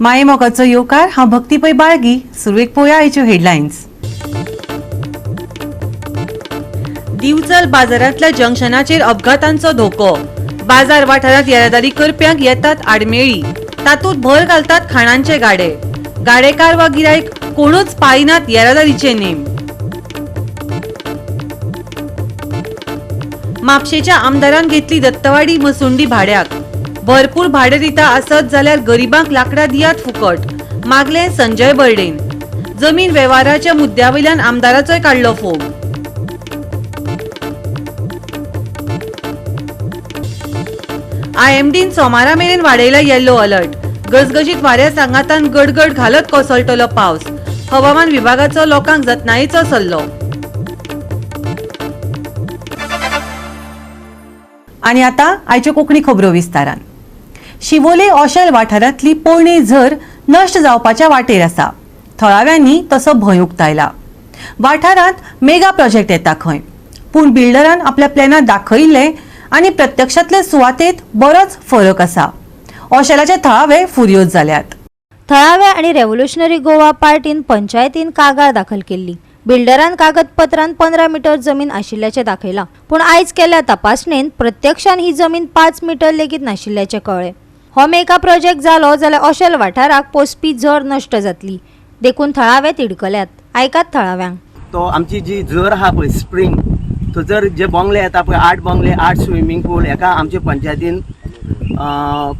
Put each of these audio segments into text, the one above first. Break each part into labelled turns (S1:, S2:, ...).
S1: माये मोगाचो येवकार. हांव भक्ती पै बाळगी. सुरवेक पळोवया आयच्यो हेडलायन्स. दिवचल बाजारांतल्या जंक्शनाचेर अपघातांचो धोको. बाजार वाठारांत येरादारी करप्यांक येतात आडमेळी. तातूंत भर घालतात खाणांचे गाडे. गाडेकार वा गिरायक कोणूच पाळिनात येरादारीचे नेम. म्हापशेच्या आमदारान घेतली दत्तवाडी मसुंडी भाड्याक. भरपूर भाडें दिता आसत जाल्यार गरिबांक लाकडां दियात फुकट, मागलें संजय बर्डेन. जमीन वेव्हाराच्या मुद्द्यावयल्यान आमदाराचोय काडलो फोग. आयएमडीन सोमारा मेरेन वाडयला येल्लो अलर्ट. गजगजीत वाऱ्या सांगातान गडगड घालत कोसळटलो पावस. हवामान विभागाचो लोकांक जतनायेचो सल्लो. आनी आतां आयच्यो कोंकणी खबरो विस्तारान. शिवोले ओशेल वाठारांतली पोरणी झर नश्ट जावपाच्या वाटेर आसा. थळाव्यांनी तसो भंय उक्तायला. वाठारांत मेगा प्रोजेक्ट येता खंय, पूण बिल्डरान आपल्या प्लॅनात दाखयिल्लें आनी प्रत्यक्षांतले सुवातेत बरोच फरक आसा. ओशेलाचे थळावे फुर्योज जाल्यात.
S2: थळावे आनी रेव्होल्युशनरी गोवा पार्टीन पंचायतीन कागाळ दाखल केल्ली. बिल्डरान कागदपत्रान 15 मिटर जमीन आशिल्ल्याचें दाखयलां, पूण आयज केल्ल्या तपासणेन प्रत्यक्षान ही जमीन 5 मिटर लेगीत नाशिल्ल्याचें कळ्ळें. हो मेगा प्रोजेक्ट जालो जाल्यार ओशेल वाठाराक पोसपी झर नश्ट जातली, देखून थळावे तिडकल्यात. आयकात थळाव्यांक.
S3: तो आमची जी झर आहा पळय, स्प्रींग, थंयसर जे बंगले येता पळय, 8 बंगले, 8 स्विमींग पूल, हेका आमचे पंचायतीन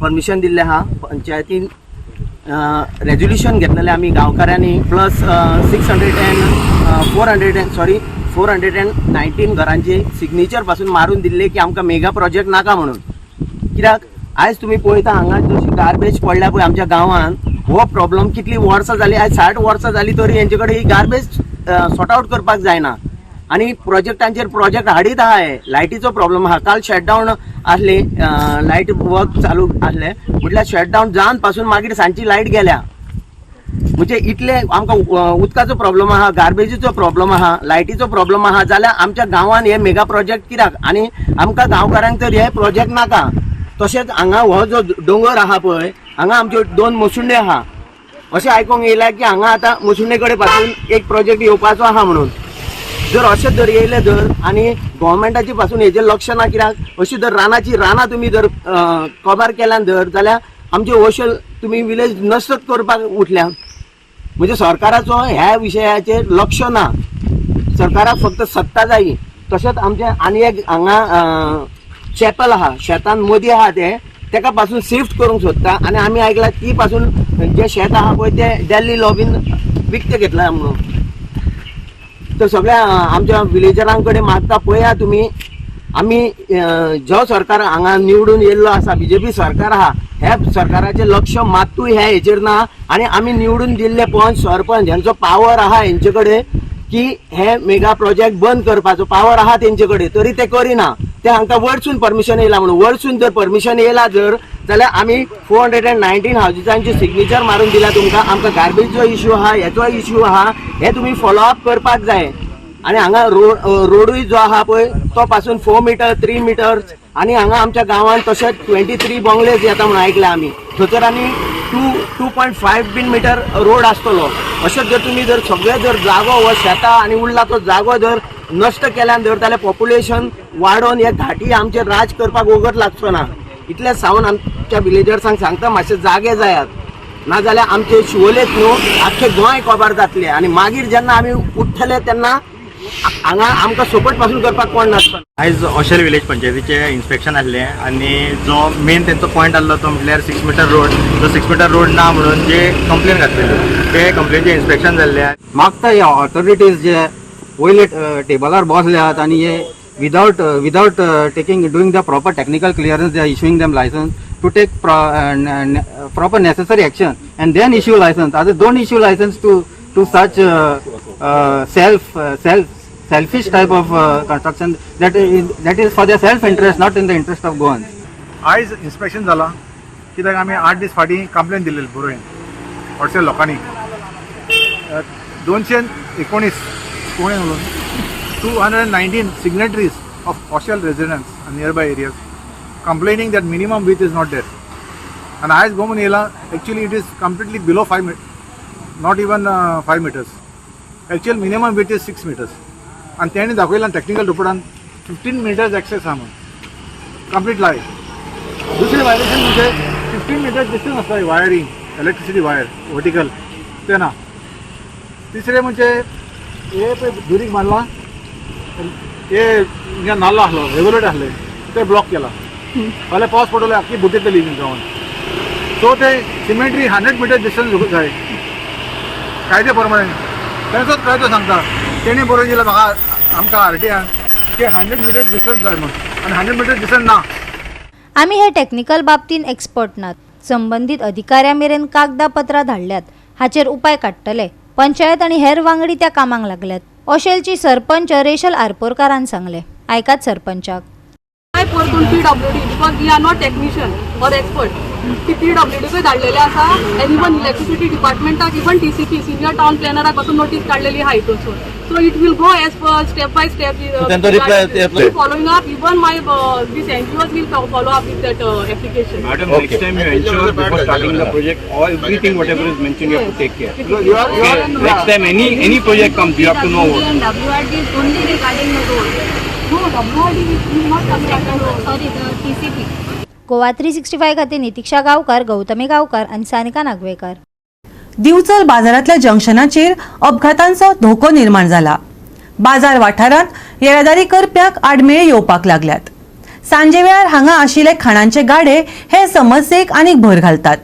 S3: परमिशन दिल्लें आहा. पंचायतीन रेजोल्युशन घेतलेलें आमी गांवकारांनी, plus six hundred and four hundred and sorry 419 घरांचे सिग्नेचर पासून मारून दिल्ले की आमकां मेगा प्रोजेक्ट नाका म्हणून. कित्याक आयज तुमी पळयता हांगा जशी गार्बेज पडल्या पळय आमच्या गांवांत, हो प्रॉब्लम कितली वर्सां जाली, आयज 60 वर्सां जाली तरी हेंचे कडेन ही गार्बेज सॉर्ट आवट करपाक जायना आनी प्रोजेक्टांचेर प्रोजेक्ट हाडीत आहा. हे लायटीचो प्रॉब्लम आहा. काल शटडावन आसली, लायट वर्क चालू आसलें, म्हटल्यार शटडावन जावन पासून मागीर सांजची लायट गेल्या. म्हणजे इतले आमकां उदकाचो प्रॉब्लम आहा, गार्बेजीचो प्रॉब्लम आहा, लायटीचो प्रॉब्लम आहा, जाल्यार आमच्या गांवान हे मेगा प्रोजेक्ट कित्याक? आनी आमकां गांवकारांक तर हे प्रोजेक्ट नाका. तशेंच हांगा हो जो दोंगर आहा पळय, हांगा आमच्यो 2 मसुंडे आहा. अशें आयकोंक येयलां की हांगा आतां मसुंडे कडेन पासून एक प्रोजेक्ट येवपाचो आहा म्हणून. जर अशें जर येयलें जर आनी गोवोरमेंटाची पासून हेजेर लक्ष ना कित्याक, अशी जर रानाची रानां तुमी जर कबार केल्यान जर जाल्यार आमचे ओशल तुमी विलेज नश्ट करपाक उठल्या. म्हणजे सरकाराचो ह्या विशयाचेर लक्ष ना. सरकाराक फक्त सत्ता जायी. तशेंच आमचें आनी एक हांगा चॅपल आहा, शेतान मदीं आहा, तें तेका पासून शिफ्ट करूंक सोदता आनी आमी आयकलां ती पासून जें शेत आहा पळय तें दिल्ली लॉबीन विकतें घेतलां म्हणून. तर सगळ्या आमच्या विलेजरां कडेन मागता, पळया तुमी, आमी जो सरकार हांगा निवडून येयल्लो आसा, बीजेपी सरकार आहा, ह्या सरकाराचें लक्ष मात्तूय ह्या हेचेर ना. आनी आमी निवडून दिल्ले पंच सरपंच हेंचो पावर आहा हेंचे कडेन की हे मेगा प्रोजेक्ट बंद करपाचो पावर आहा तेंचे कडेन, तरी ते करिना. ते हांकां वरसून परमिशन येयला म्हणून. वरसून जर परमिशन येयला जर जाल्यार आमी 419 हावजीसांची सिग्नेचर मारून दिला तुमकां. आमकां गार्बेजचो इश्यू आहा, हेचो इश्यू आहा, हे तुमी फॉलो अप करपाक जाय. आनी हांगा रोडूय जो आहा पळय तो पासून 4 मिटर, 3 मिटर्स. आनी हांगा आमच्या गांवांत तशेंच 23 बंगलेज येता म्हणून आयकलें आमी. थंयसर आनी 2.5 बीन मिटर रोड आसतलो. अशें जर तुमी जर सगळे जर जागो हो शेतां आनी उरला तो जागो जर नश्ट केल्यान जर जाल्यार पॉप्युलेशन वाडोवन हे घाटी आमचेर राज करपाक वगत लागचो ना. इतलें सावन आमच्या विलेजर्सांक सांगता, मातशे जागे जायात, नाजाल्यार आमचे शिवोलेच न्हू, आख्खे गोंय कबार जातलें. आनी मागीर जेन्ना आमी उठ्ठले तेन्ना हांगा आमकां सपोर्ट पासून करपाक कोण नासता.
S4: आयज ओशेल विलेज पंचायतीचें इन्स्पेक्शन आसलें आनी जो मेन तेंचो पॉयंट आसलो तो म्हटल्यार 6 मिटर रोड. जो 6 मिटर रोड ना म्हणून जे कंप्लेन घातलेली ते कंप्लेनचें इन्स्पेक्शन जाल्लें.
S5: मागता हे ऑथॉरिटीज जे वयले टेबलार बसल्यात आनी हे without taking doing the proper technical clearance, they are issuing them license, to take proper necessary action and then issue license. आतां don't issue license to such selfish type of construction that is for their self interest, not in the interest of Goans.
S6: आयज inspection जाला कित्याक आमी 8 दीस फाटीं complain दिल्ली बरोवन व्हडशे लोकांनी, 219 कोणें उलोवन, 219 signatories of Oshel residents and nearby areas complaining that minimum width is not there. आनी आयज गोमून येयला actually it is completely below 5 not even 5 meters. Actual minimum width is 6 meters. आनी तेणी दाखयलां टॅक्निकल रिपोर्टान 15 मिटर्स एक्सेस आहा म्हणून कंप्लीट लाय. दुसरें वायलेशन म्हणजे 15 मिटर्स डिस्टन्स आसता वायरींग इलेक्ट्रिसिटी वायर वर्टिकल ते ना. तिसरें म्हणजे हे पळय दुरीग मारला हे हिंगा नाल्ल आसलो रेगुलेट आसले ते ब्लॉक केला फाल्यां पावस पडलो आख्खी बुड्डयतली गांवान. सो ते सिमेंट्री 100 मिटर डिस्टन्स जाय कायदे प्रमाणे तेंचोच कायदो सांगता. तेणी बरोवन दिला म्हाका आमकां आरटीआन की 100 मिटर डिस्टन्स जाय म्हणून आनी 100 मिटर डिस्टन्स ना.
S2: आमी हे टेक्निकल बाबतीन एक्सपर्ट नात. संबंदीत अधिकाऱ्या मेरेन कागदापत्रां धाडल्यात, हाचेर उपाय काडटले. पंचायत आनी हेर वांगडी त्या कामाक लागल्यात, ओशेलची सरपंच रेशल आरपोरकारान सांगले. आयकात सरपंचाक.
S7: I परतून PWD because we are not technician or expert. ती पीडब्ल्यूडी धाडलेले आसा एन्ड इवन इलेक्ट्रिसिटी डिपार्टमेंटाक इवन टीसीपी सिनियर टावन प्लॅनराक पासून नोटीस काडलेली आहा हितूनसून. So it will go as per step by step following up. Even my this NGOs will follow up with that application.
S8: Madam, next time you ensure before starting the project, all everything whatever is mentioned, you have to take care.
S6: You are, you are,
S8: Next time any project comes, you have to know.
S9: And WRD is only regarding the road.
S7: No, WRD is not coming.
S9: Sorry, the TCP.
S2: Goa 365 खातीर नितिक्षा गांवकार, गौतमी गांवकार आनी सानिका नागवेकर.
S1: दिवचल बाजारांतल्या जंक्शनाचेर अपघातांचो धोको निर्माण जाला. बाजार वाठारांत येरादारी करप्यांक आडमेळी येवपाक लागल्यात. सांजे वेळार हांगा आशिल्ले खाणांचे गाडे हे समस्येक आनीक भर घालतात.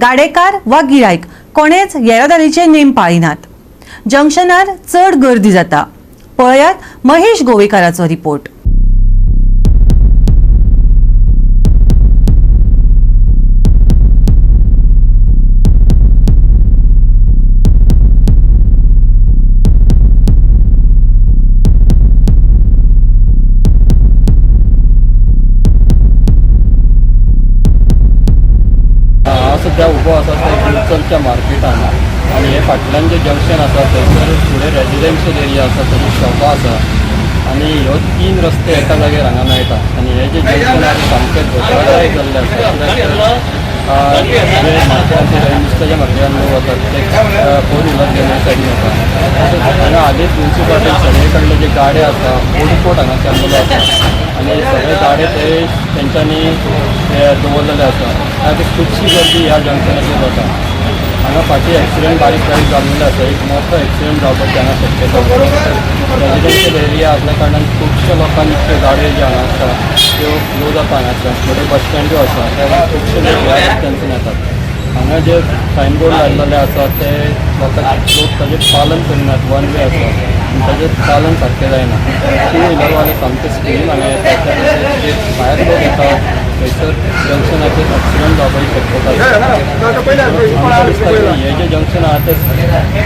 S1: गाडेकार वा गिरायक कोणेच येरादारीचे नेम पाळिनात. जंक्शनार चड गर्दी जाता. पळयात महेश गोवेकाराचो रिपोर्ट.
S10: हांव सद्या उबो आसा ते दिवचलच्या मार्केटान आनी हे फाटल्यान जे जंक्शन आसा थंयसर फुडें रेजिडेन्शियल एरिया आसा, थंय शॉपां आसा आनी ह्यो 3 रस्ते एका जाग्यार हांगा मेळटा आनी हे जे जंक्शन आसा सामकें धोकादायक जाल्लें आसा. कित्याक जे मार्केटांत नुस्त्याच्या मार्केटान लोक वतात ते फोर व्हिलर घेवन सायडीन वता. तशेंच हांगा हालींच म्युनिसिपालिटीन सगळे कडले जे गाडे आसा ओडपोट हांगा केल्लो आसा आनी सगळे गाडे ते तेंच्यांनी दवरलेले आसा. आनी खुबशी गर्दी ह्या जंक्शनाचेर जाता. हांगा फाटीं एक्सिडंट बारीक बारीक जाल्लेले आसा. एक मोठो एक्सिडंट जावपाची हांगा शक्यता. रेजिडेन्शियल एरिया आसल्या कारणान खुबश्या लोकांच्यो गाडयो ज्यो हांगा आसता त्यो फ्लो जाता हांगासर. फुडें बस स्टँडूय आसा, त्या खुबशे लोक ह्या रस्त्यांसून येतात. हांगा जे सायनबोर्ड लायलेले आसा ते लोकांक लोक ताजें पालन करिनात. वन वे आसा आनी ताजें पालन सारकें जायना. टू व्हिलरवाले सामके स्पिडीन हांगा येतात. तशेंच जे भायर लोक येतात थंयसर जंक्शनाचेर एक्सिडंट जावपाची शक्यता आसा. आमकां दिसता की हे जे जंक्शन आहा ते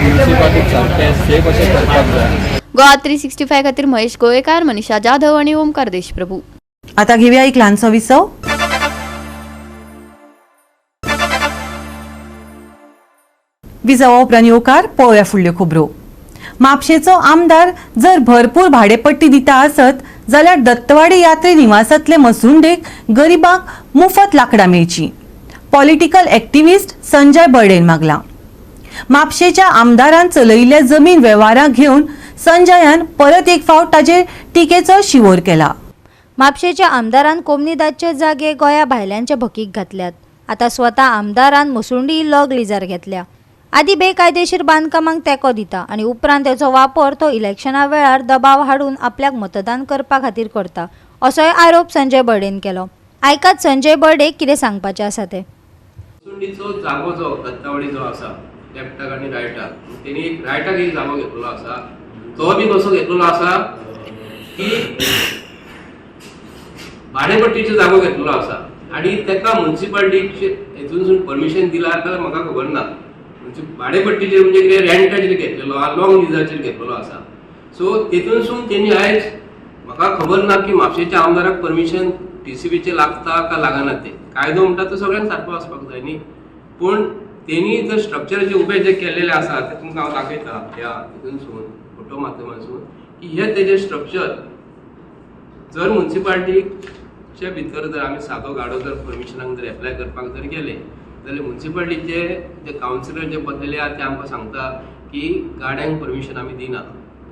S10: म्युनिसिपालिटीक सामकें सेफ अशें करपाक जाय.
S11: गोवा 365 खातीर महेश गोवेकार, मनीषा जाधव आणि ओमकार देशप्रभू.
S1: आता घेऊया एक ल्हानसो विसव. विसवा उपरांत येवकार पळोवया फुडल्यो खबरो. म्हापशेचो आमदार जर भरपूर भाडेपट्टी दिता आसत जाल्यार दत्तवाडी यात्री निवासांतले मसुंडेक गरिबांक मुफत लाकडां मेळची, पॉलिटिकल एक्टिविस्ट संजय बर्डेन मागला. म्हापशेच्या आमदारान चलयिल्ल्या जमीन वेव्हाराक घेवन संजयान परत एक फावट ताजेर टिकेचो शिवोर केला.
S2: म्हापशेच्या आमदारान कोमनिदादचे जागे गोंया भायल्यांच्या भकीक घातल्यात. आतां स्वता आमदारान मसुंडी लॉग लिजार घेतल्या. आदी बेकायदेशीर बांदकामांक तेंको दिता आनी उपरांत तेचो वापर तो इलेक्शना वेळार दबाव हाडून आपल्याक मतदान करपा खातीर करता, असोय आरोप संजय बर्डेन केलो. आयकात संजय बर्डे कितें सांगपाचें आसा तें.
S12: मसुंडीचो जागो जो दत्तावाडी जो आसा लेफ्टाक आनी रायटाक, तेणी एक रायटाक एक जागो घेतलेलो आसा. तो बी कसो घेतलेलो आसा की भाडेपट्टीचो जागो घेतलेलो आसा आनी ताका म्युनिसिपालिटीचे हेतूनसून परमिशन दिला जाल्यार म्हाका खबर ना. म्हणजे भाडेपट्टीचेर म्हणजे कितें रेंटाचेर घेतलेलो आहा, लॉंग लिजाचेर घेतलेलो आसा. सो तेतूनसून तेणी आयज म्हाका खबर ना की म्हापशेच्या आमदाराक परमिशन टीसीपीचें लागता काय लागना तें. कायदो म्हणटा तो सगळ्यांक सारको आसपाक जाय न्ही. पूण तेणी जर स्ट्रक्चर जे उबे जे केल्लेले आसा ते तुमकां हांव दाखयता ह्या हितूनसून फोटो माध्यमांसून की हे तेजे स्ट्रक्चर जर म्युनिसिपालिटीक म्युनिसिपालिटीच्या भितर जर आमी सादो गाडो जर परमिशनाक जर एप्लाय करपाक जर गेले जाल्यार म्युनिसिपालिटीचे जे कावन्सिलर जे बसलेले आहा ते आमकां सांगता की गाड्यांक परमिशन आमी दिना.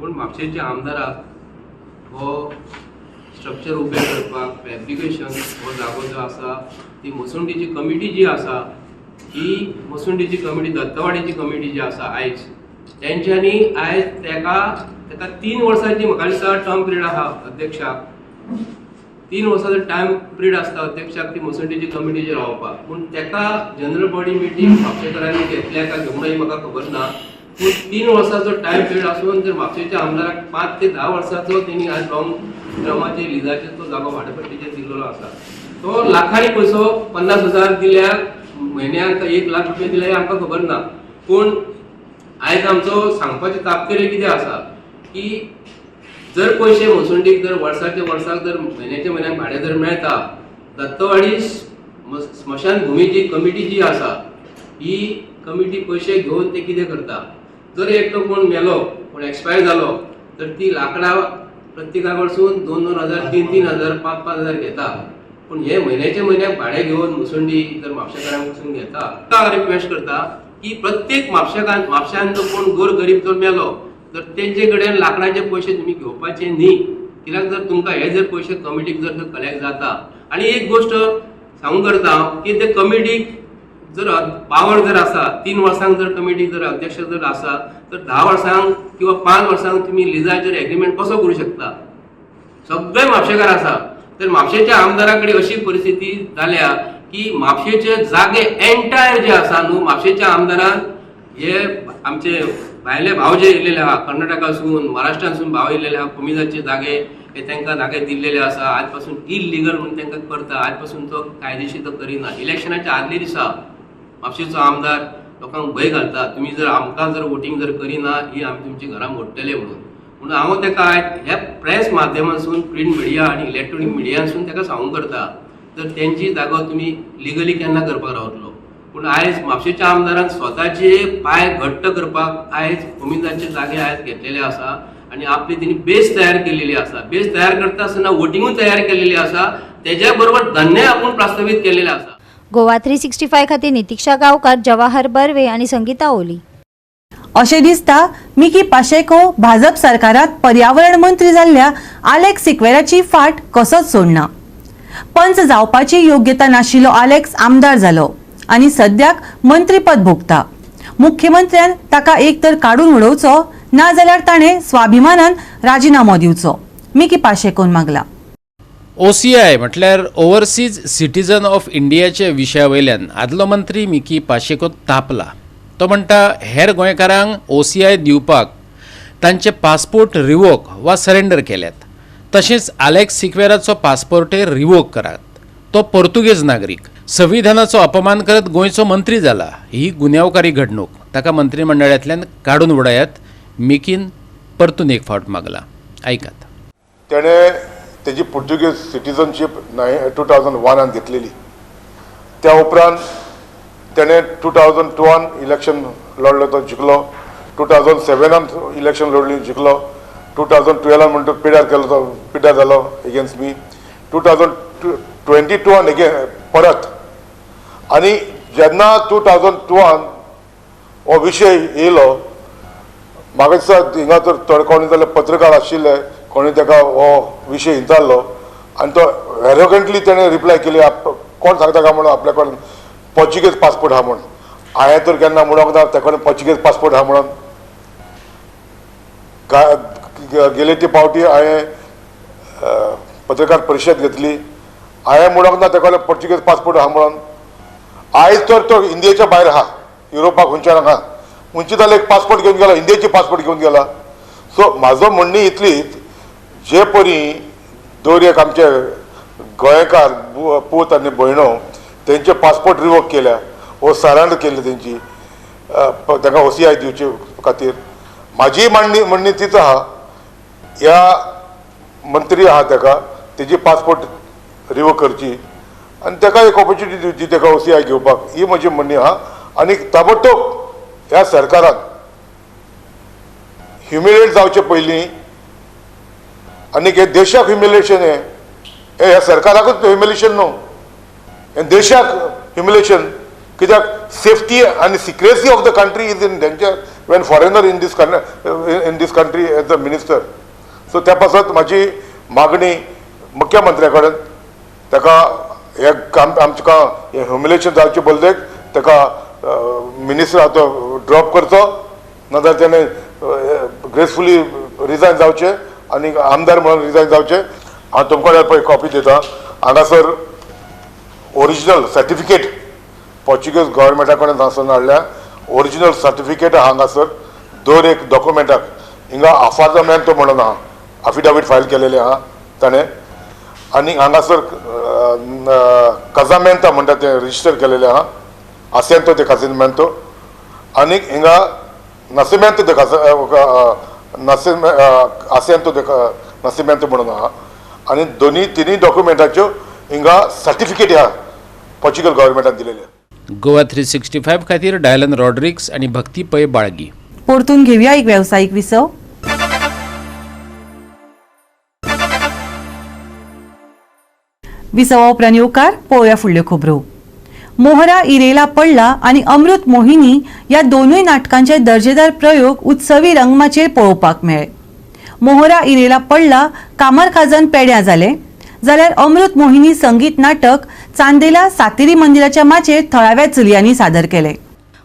S12: पूण म्हापशेच्या आमदाराक हो स्ट्रक्चर उबें करपाक फॅब्रिकेशन हो जागो जो आसा ती मसुंडीची कमिटी जी आसा ही मसुंडीची कमिटी, दत्तवाडीची कमिटी जी आसा आयज तेंच्यांनी आयज तेका तेका 3 वर्सांची म्हाका दिसता टर्म पिरियड आहा अध्यक्षाक, 3 वर्सांचो टायम पिरियड आसता अध्यक्षाक ती मसुंडीची कमिटीचेर रावपाक. पूण तेका जनरल बॉडी मिटींग म्हापशेकारांनी घेतल्या काय घेवंक ना ही म्हाका खबर ना. पूण 3 वर्सांचो टायम पिरियड आसून जर म्हापशेच्या आमदाराक 5 ते 10 वर्सांचो तेणी आज लॉंग टर्माचेर लिजाचेर तो जागो भाडेपट्टीचेर दिल्लो आसा. तो लाखांनी पयसो 50,000 दिल्यार म्हयन्याक 1 लाख रुपया दिल्यार हें आमकां खबर ना. पूण आयज आमचो सांगपाचें तात्पर्य कितें आसा की जर पयशे मसुंडीक जर वर्साच्या वर्साक जर म्हयन्याच्या म्हयन्याक भाडें जर मेळटा, दत्तवाडी स्मशान भुमीची कमिटी जी आसा ही कमिटी पयशे घेवन ते कितें करता, जर एकटो कोण मेलो, कोण एक्सपायर जालो तर ती लाकडां प्रत्येका कडसून 2-2 हजार, 3-3 हजार, 5-5 हजार घेता. पूण हे म्हयन्याच्या म्हयन्याक भाडें घेवन मसुंडी जर म्हापशेकारांक पसून घेता, ताका रिक्वेस्ट करता की प्रत्येक म्हापशेकान म्हापश्यान जो कोण गोर गरीब जर मेलो तर तेंचे कडेन लाकडाचे पयशे तुमी घेवपाचे न्ही. कित्याक जर तुमकां हे जर पयशे कमिटीक जर कलेक्ट जाता. आनी एक गोश्ट सांगूंक करता हांव की ते कमिटीक जर पावर जर आसा, 3 वर्सांक जर कमिटी जर अध्यक्ष जर आसा तर 10 वर्सांक किंवा 5 वर्सांक तुमी लिजाचेर एग्रीमेंट कसो करूं शकता? सगळे म्हापशेकार आसा तर म्हापशेच्या आमदारा कडेन अशी परिस्थिती जाल्या की म्हापशेचे जागे एंटायर जे आसा न्हू म्हापशेच्या आमदारान हे आमचे भायले भाव जे येयलेले आहा कर्नाटकासून, महाराष्ट्रांसून भाव येयलेले आहा, कुमिजाचे जागे हे तांकां जागे दिल्लेले आसा. आज पासून इलिगल म्हणून तांकां करता, आज पासून तो कायदेशीर तो करिना. इलेक्शनाच्या आदले दिसा म्हापशेचो आमदार लोकांक भंय घालता, तुमी जर आमकां जर वोटींग जर करिना ही आमी तुमची घरां मोडटले म्हणून. म्हणून हांव ताका ह्या प्रेस माध्यमांसून, प्रिंट मिडिया आनी इलेक्ट्रॉनीक मिडियांसून ताका सांगूंक करता तर तेंची जागो तुमी लिगली केन्ना करपाक रावतलो. पूण आयज म्हापशेच्या आमदारान स्वताचे पांय घट्ट करपाक आयज कोमिजाचे जागे आयज घेतलेले आसा आनी आपली तेणी बेस तयार केलेली आसा. बेस तयार करता आसतना वोटिंगूय तयार केलेली आसा, तेज्या बरोबर धन्य आपूण प्रस्तावीत केलेले आसा.
S2: गोवा 365 खातीर नितीक्षा गांवकार, जवाहर बर्वे आणि संगीता ओली.
S1: अशें दिसता मिकी पाशेको भाजप सरकारात पर्यावरण मंत्री जाल्ल्या आलेक्स सिक्वेराची फाट कसोच सोडना. पंच जावपाची योग्यता नाशिल्लो आलेक्स आमदार जालो आनी सद्याक मंत्रीपद भोगता. मुख्यमंत्र्यान ताका एक तर काडून उडोवचो ना जाल्यार ताणें स्वाभिमानान राजिनामो दिवचो, मिकी पाशेकोन मागला.
S13: OCI म्हटल्यार ओवरसीज सिटीजन ऑफ इंडियाच्या विशया वयल्यान आदलो मंत्री मिकी पाशेको तापला. तो म्हणटा हेर गोंयकारांक OCI दिवपाक तांचे पासपोर्ट रिवोक वा सरेंडर केल्यात, तशेंच आलेक्स सिक्वेराचो पासपोर्टय रिवोक करात. तो पोर्तुगेज नागरीक, संविधानाचो अपमान करत गोंयचो मंत्री जाला. ही गुन्यांवकारी घडणूक, ताका मंत्रिमंडळांतल्यान काडून उडयात, मिकीन परतून एक फावट मागला. आयकात.
S14: तेणें तेजी पुर्तुगेज सिटीजनशीप 2001 घेतलेली. त्या उपरांत तेणें 2002 इलेक्शन लढलो तो जिखलो, 2007 इलेक्शन लढली जिखलो, 2012 म्हणटा पिड्यार केलो तो पिड्यार जालो एगेन्स्ट मी, 2022 एगेन परत. आनी जेन्ना 2002 हो विशय येयलो म्हाका दिसता हिंगा तर थोडे कोणी जाल्यार पत्रकार आशिल्ले, कोणी ताका हो विशय विचारलो आनी तो एरोगंटली तेणें रिप्लाय केली, कोण सांगता काय म्हणून आपल्या कडेन पोर्चुगीज पासपोर्ट आहा म्हणून. हांवें तर केन्ना म्हणूंक ना त्या कडेन पोर्चुगीज पासपोर्ट आहा म्हणून. गेले ते फावटी हांवें पत्रकार परिशद घेतली, हांवें म्हणूंक ना त्या कडेन पोर्चुगीज पासपोर्ट आहा म्हणून. आयज तर तो इंडियेच्या भायर आहा, युरोपाक खंयच्यान आहा, खंयचे जाल्यार एक पासपोर्ट घेवन गेला, इंडियेची पासपोर्ट घेवन गेला. सो म्हाजो म्हणणी इतलीच, जे परी दर एक आमचे गोंयकार पूत आनी भयणो तेंचे पासपोर्ट रिवोक केल्या वो सरेंडर केल्ली तेंची तांकां OCI दिवचे खातीर, म्हाजी म्हणणी तीच आहा, ह्या मंत्री आहा ताका तेजी पासपोर्ट रिवोक करची आनी ताका एक ऑपॉर्च्युनिटी दिवची ताका OCI घेवपाक, ही म्हजी म्हणणी आहा. आनी ताबडतोब ह्या सरकारान ह्युमिलेट जावचे पयलीं आनी हे देशाक ह्युमिलेशन हें हे ह्या सरकाराकूच ह्युमिलेशन न्हू, हें देशाक ह्युमिलेशन. कित्याक सेफ्टी आनी secrecy of the country is in danger when foreigner in this country as a minister. So त्या पासत म्हाजी मागणी मुख्यमंत्र्या कडेन, ताका हे काम आमकां हें ह्युमिलेशन जावचें बदलेक ताका मिनिस्टर तो ड्रॉप करचो, नाजाल्यार तेणें ग्रेसफुली रिजायन जावचें आनी आमदार म्हणून रिजायन जावचें. हांव तुमकां पळय कॉपी दिता. हांगासर ओरिजिनल सर्टिफिकेट पोर्चुगीज गव्हर्मेंटा कडेन हांगासर हाडल्या. ओरिजिनल सर्टिफिकेट हांगासर दर एक डॉक्युमेंटाक हिंगा आफाजमेंतो म्हणून आहा, अफिडावीट फायल केलेलें आहा ताणें. आनी हांगासर काजामेंता म्हणटा तें रजिस्टर केलेलें आहा, आसेंतो दे काजिमेंतो. आनी हिंगा नासिमेंतो दे आसेंतो दे नासिमेंतो म्हणून आहा. आनी दोनी तिनूय डॉक्युमेंटाच्यो हिंगा सर्टिफिकेट ह्या पोर्चुगल गव्हर्मेंटान दिलेले.
S13: गोवा 365 खातीर डायलन रॉड्रिक्स आनी भक्ती पै बाळगी.
S1: परतून घेवया एक वेवसायीक विसव. विसवा उपरांत येवकार पळोवया फुडल्यो खबरो. मोहरा इरेला पडला आनी अमृत मोहिनी ह्या दोनूय नाटकांचे दर्जेदार प्रयोग उत्सवी रंगमाचयेर पळोवपाक मेळ्ळे. मोहरा इरेला पडला कामरखाजन पेड्यां जालें, जाल्यार अमृत मोहिनी संगीत नाटक चांदेला सातेरी मंदिराच्या माचयेर थळाव्या चलयांनी सादर केलें.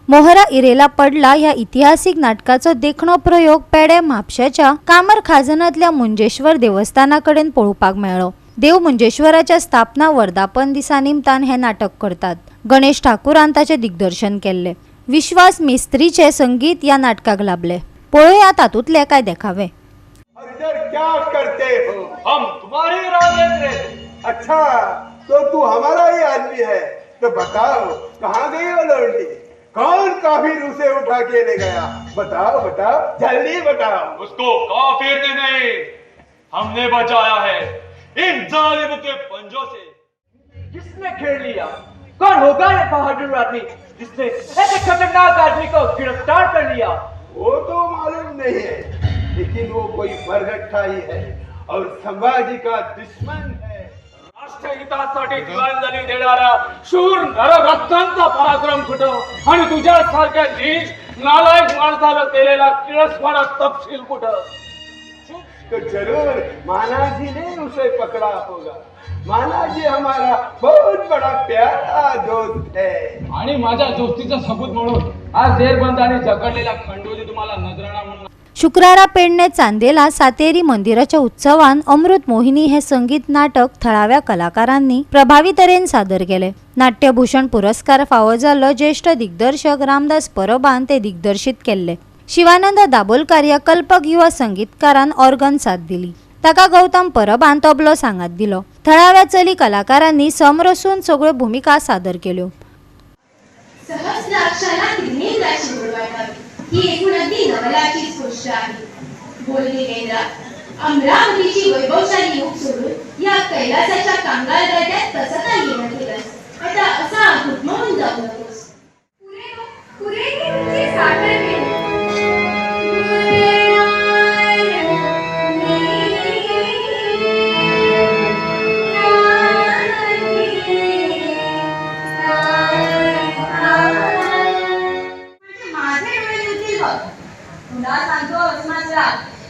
S2: मोहरा इरेला पडला ह्या इतिहासीक नाटकाचो देखणो प्रयोग पेडे म्हापशेच्या कामरखाजनांतल्या मुंजेश्वर देवस्थाना कडेन पळोवपाक मेळ्ळो. देव मुंजेश्वराच्या स्थापना वर्धापन दिसा निमतान हे नाटक करतात. गणेश ठाकूरान ताचें दिग्दर्शन केल्लें. विश्वास मिस्त्रीचे संगीत ह्या नाटकाक लाभले. पळोवया तातूंतले काय देखावे.
S15: क्या करते हो? हम तुम्हारी राह देख रहे थे. अच्छा, तो तू हमारा ही आदमी है, तो बताओ कहाँ गई वो लौंडी? कौन काफिर उसे उठा के ले गया? बताओ बताओ जल्दी बताओ.
S16: उसको काफिर ने नहीं, हमने बचाया है इन जालिमों के पंजों से.
S17: किसने खेल लिया? कौन होगा ये बहादुर आदमी जिसने ऐसे खतरनाक आदमी को गिरफ्तार कर लिया?
S15: वो तो मालूम नहीं है, लेकिन वो कोई मरघट्टा ही है और संभाजी का दुश्मन है.
S16: राष्ट्रहितासाठी तिलांजली देणारा शूर नररत्नांचा पराक्रम कुठं आणि तुझ्यासारख्या नीच नालायक माणसाला केलेला किळसवाणा तपशील कुठं?
S15: तो जरूर मानाजी ने उसे पकड़ा होगा. मानाजी हमारा बहुत बड़ा प्यारा दोस्त है.
S16: आणि माझ्या दोस्तीचा सबूत म्हणून आज जेरबंद आणि जकडलेला खंडोजी तुम्हाला नजराणा म्हणून.
S2: शुक्रारा पेडणे चांदेला सातेरी मंदिराच्या उत्सवान अमृत मोहिनी हे संगीत नाटक थळाव्या कलाकारांनी प्रभावी तरेन सादर केले. नाट्यभूषण पुरस्कार फावो जाल्लो ज्येष्ठ दिग्दर्शक रामदास परबान ते दिग्दर्शीत केल्ले. शिवानंद दाबोलकार ह्या कल्पक युवा संगीतकारान ऑर्गन साथ दिली. ताका गौतम परबान तबलो सांगात दिलो. थळाव्या चली कलाकारांनी समरसून सगळ्यो भुमिका सादर केल्यो.
S18: ही एकूण अगदी नवलाचीच गोष्ट आहे. बोलणे केंद्रा, अमरावतीची वैभवशाली ऊब सोडून या कैलासाच्या कांगाल गाड्यात कसं काय येणं केलंस? आता असा घुटमळून जाऊ नकोस. पुरे तुमची साखर केली.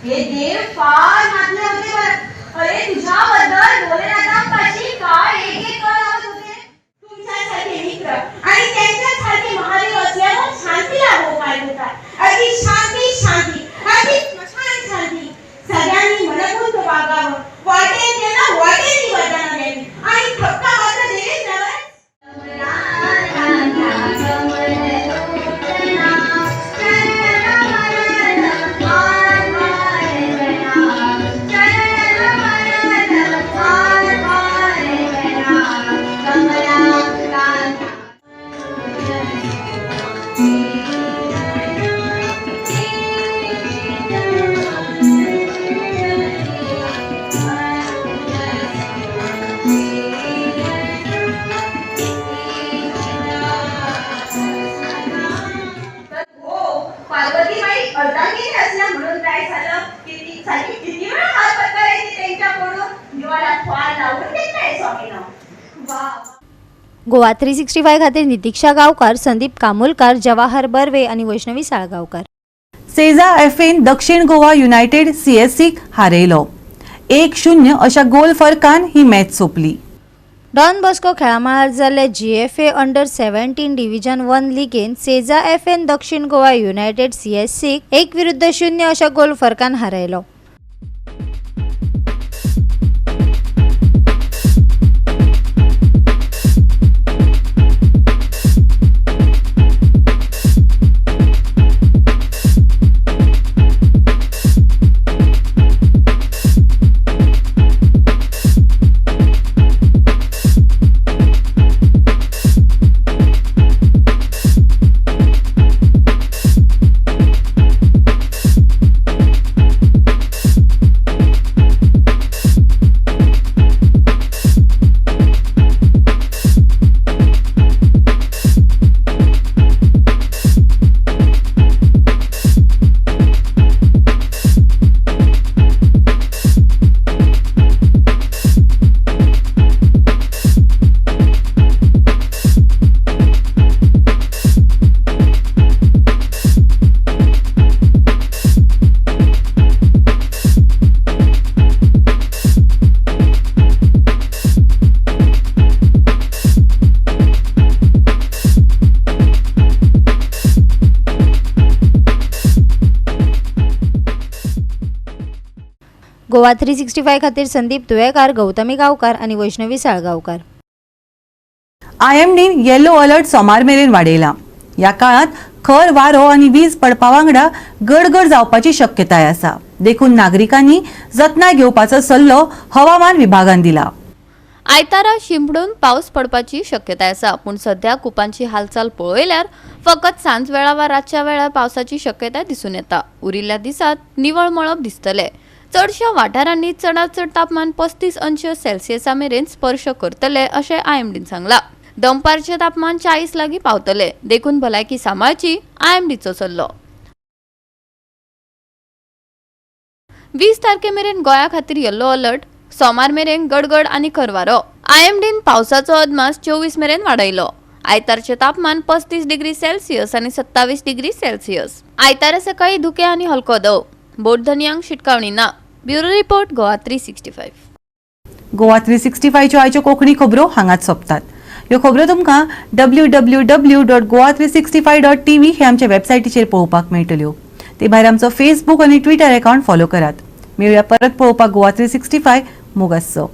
S18: हे देव फार मातले होते बरं. अरे तुझ्याबद्दल भोलेनाथांपाशी काय एक एक कळ लावत होते. तुमच्यासारखे मित्र आणि त्यांच्यासारखे महादेव असल्यावर शांतीला होकार होता. अगदी शांती शांती, अगदी स्मशान शांती. सगळ्यांनी मनपूर्वक वागावं, वाटेल त्यांना वाटेल ती वरदानं द्यावी आणि थपका मात्र देवीच नव्हे.
S2: गोवा 365 खातीर नितिक्षा गांवकार, संदीप कामोलकार, जवाहर बर्वे आनी वैष्णवी साळगांवकार.
S1: सेजा एफएन दक्षिण गोवा युनायटेड सीएससीक हारयलो. 1-0 अशा गोल फरकान ही मॅच सोंपली.
S2: डॉन बॉस्को खेळामळार जाल्ले जीएफए अंडर 17 डिव्हिजन 1 लिगेन सेजा एफएन दक्षिण गोवा युनायटेड सीएससीक 1-0 अशा गोल फरकान हारयलो. गोवा 365 खातीर संदीप तुयेकार, गौतमी गांवकार आनी वैष्णवी साळगांवकार.
S1: आयएमडीन येलो अलर्ट सोमार मेरेन वाडयला. ह्या काळांत खर वारो आनी वीज पडपा वांगडा गडगड जावपाची शक्यताय आसा, देखून नागरिकांनी जतनाय घेवपाचो सल्लो हवामान विभागान दिला.
S11: आयतारा शिंपडून पावस पडपाची शक्यताय आसा, पूण सध्या कुपांची हालचाल पळयल्यार फकत सांजवेळा वा रातच्या वेळार पावसाची शक्यताय दिसून येता. उरिल्ल्या दिसात निवळ मळब दिसतले. चडश्या वाठारांनी चडांत चड तापमान 35 अंश सेल्सियसा मेरेन स्पर्श करतले अशें आयएमडीन सांगला. दनपारचें तापमान 40 लागीं पावतले, देखून भलायकी सांबाळची, आयएमडीचो सल्लो. 20 तारखे मेरेन गोंया खातीर येल्लो अलर्ट. सोमार मेरेन गडगड आनी खरवारो. आयएमडीन पावसाचो अदमास 24 मेरेन वाडयलो. आयतारचें तापमान 35 डिग्री सेल्सियस आनी 27 डिग्री सेल्सियस. आयतारा सकाळीं धुकें आनी हलको दव. बोटधनयांक शिटकावणी ना. Bureau report, Goa 365.
S1: Goa 365च्यो आयच्यो कोंकणी खबरो हांगाच सोंपतात. ह्यो खबरो तुमकां www.goa365.tv हे आमच्या वेबसायटीचेर पळोवपाक मेळटल्यो. ते भायर आमचो फेसबूक आनी ट्विटर अकावंट फॉलो करात. मेळुया परत पळोवपाक गोवा 365. मोग आसचो.